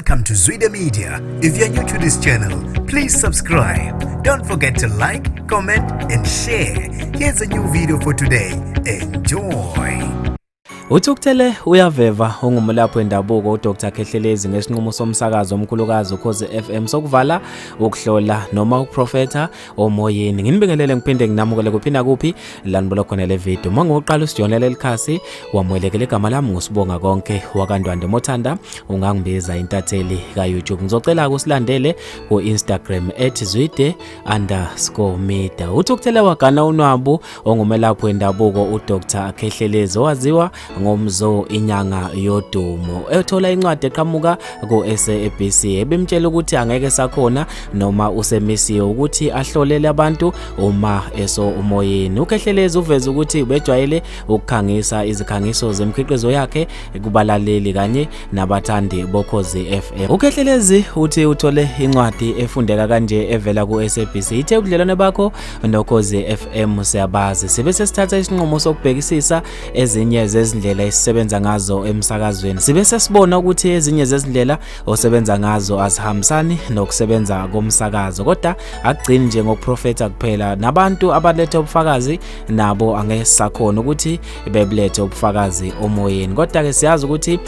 Welcome to Zwida Media. If you're new to this channel, please subscribe. Don't forget to like, comment, and share. Here's a new video for today. Enjoy. Uthukuthele uyaveva ongumlaphi wendabuko uDr Khehlelezi ngesinqumo somsakazo omkhulukazi uKhozi FM sokuvala ukuhlola noma ukuprofetha omoyeni. Nginibingelele ngiphinde nginamukele kuphi nakuphi la nibuka khona le video. Uma ngoqala usijoyinela leli khasi wamukelekile, igama lami nguSibonga Konke wakaNdwandwe, mothanda ungangibiza intatheli ka-YouTube. Ngizocela usilandele ku-Instagram @zwide_media. Uthukuthele wagana unwabu ongumelaphi wendabuko uDr Khehlelezi owaziwa ngomzo inyanga yodumo ethola incwadi eqhamuka ku-SABC ebimtshela ukuthi angeke sakhona noma usemisiwe ukuthi ahlolele abantu uma eso umoyeni. UKhehlelezi uveze ukuthi ubejwayele ukukhangisa izikhangiso zemikhiqizo yakhe kubalaleli kanye nabathandi boKhozi FM. UKhehlelezi uthi uthole incwadi efundeka kanje evela ku-SABC, ithe ubudlelwane bakho noKhozi FM siyabazi, sibe sesithatha isinqumo sokubhekisisa ezinye zezindlela esisebenza ngazo emsakazweni, sibe sesibona ukuthi ezinye zezindlela osebenza ngazo azihambisani nokusebenza komsakazo. Kodwa akugcini nje ngokuprofetha kuphela, nabantu abaletha ubufakazi nabo angeke sakhona ukuthi bebulethe ubufakazi omoyeni. Kodwa ke siyazi ukuthi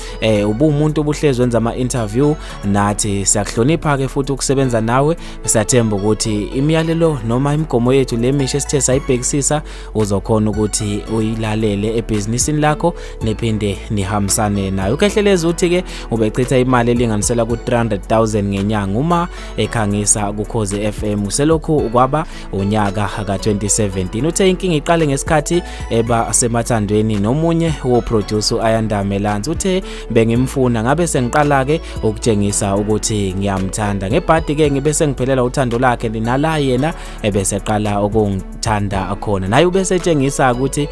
ubuwumuntu obuhlezi wenza ama interview nathi, siyakuhlonipha ke futhi ukusebenza nawe. Siyathemba ukuthi imiyalelo noma imigomo yethu lemisha esithe sayibhekisisa uzokhona ukuthi uyilalele ebhizinisini lakho niphinde nihambisane nayo. UKhehlelezi uthi ke ubechitha imali elinganisela ku-300,000 ngenyanga uma ekhangisa kuKhozi FM selokhu kwaba unyaka ka-2017. Uthe inkinga iqale ngesikhathi eba semathandweni nomunye woproducer Ayanda Melansi. Uthe bengimfuna, ngabe sengiqala ke ukutshengisa ukuthi ngiyamthanda, ngebhadi ke ngibe sengiphelela uthando lakhe, nala yena ebeseqala ukungithanda khona, naye ubesetshengisa ukuthi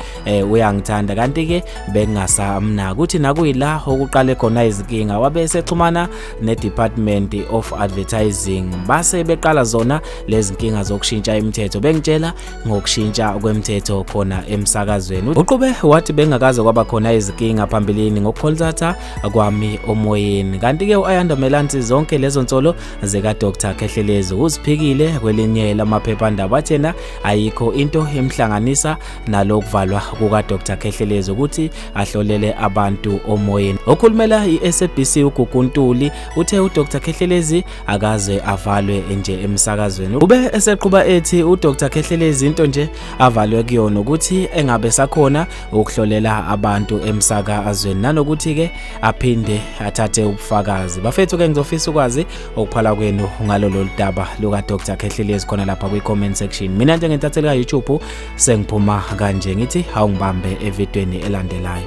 uyangithanda, kanti ke bengingasamnaki. Ukuthi nakuyila okuqale khona izinkinga, wabe sexhumana ne-Department of Advertising, base beqala zona lezi nkinga zokushintsha imithetho, bengitshela ngokushintsha kwemithetho khona emsakazweni. Uqhube wathi bengakaze kwaba khona izinkinga phambilini ngokukhonzatha kwami omoyeni. Kanti ke u-Ayanda Melansi zonke lezo nsolo zika Dr Khehlelezi uziphikile kwelinye lamaphephandaba, athena ayikho into emhlanganisa nalokuvalwa kuka Dr Khehlelezi ukuthi ahlolele abantu omoyeni. Okhulumela i-SABC uGugu Ntuli uthe uDr Khehlelezi akaze avalwe nje emsakazweni. Ube eseqhuba ethi uDr Khehlelezi into nje avalwe kuyona ukuthi engabe sakhona ukuhlolela abantu emsakazweni, nanokuthi ke aphinde athathe ubufakazi. Bafethu ke ngizofisa ukwazi ukuphala kwenu ngalolu daba luka Dr Khehlelezi khona lapha kwi comment section. Mina njengentatheli ka YouTube sengiphuma kanje, ngithi awungibambe evidweni elandelayo.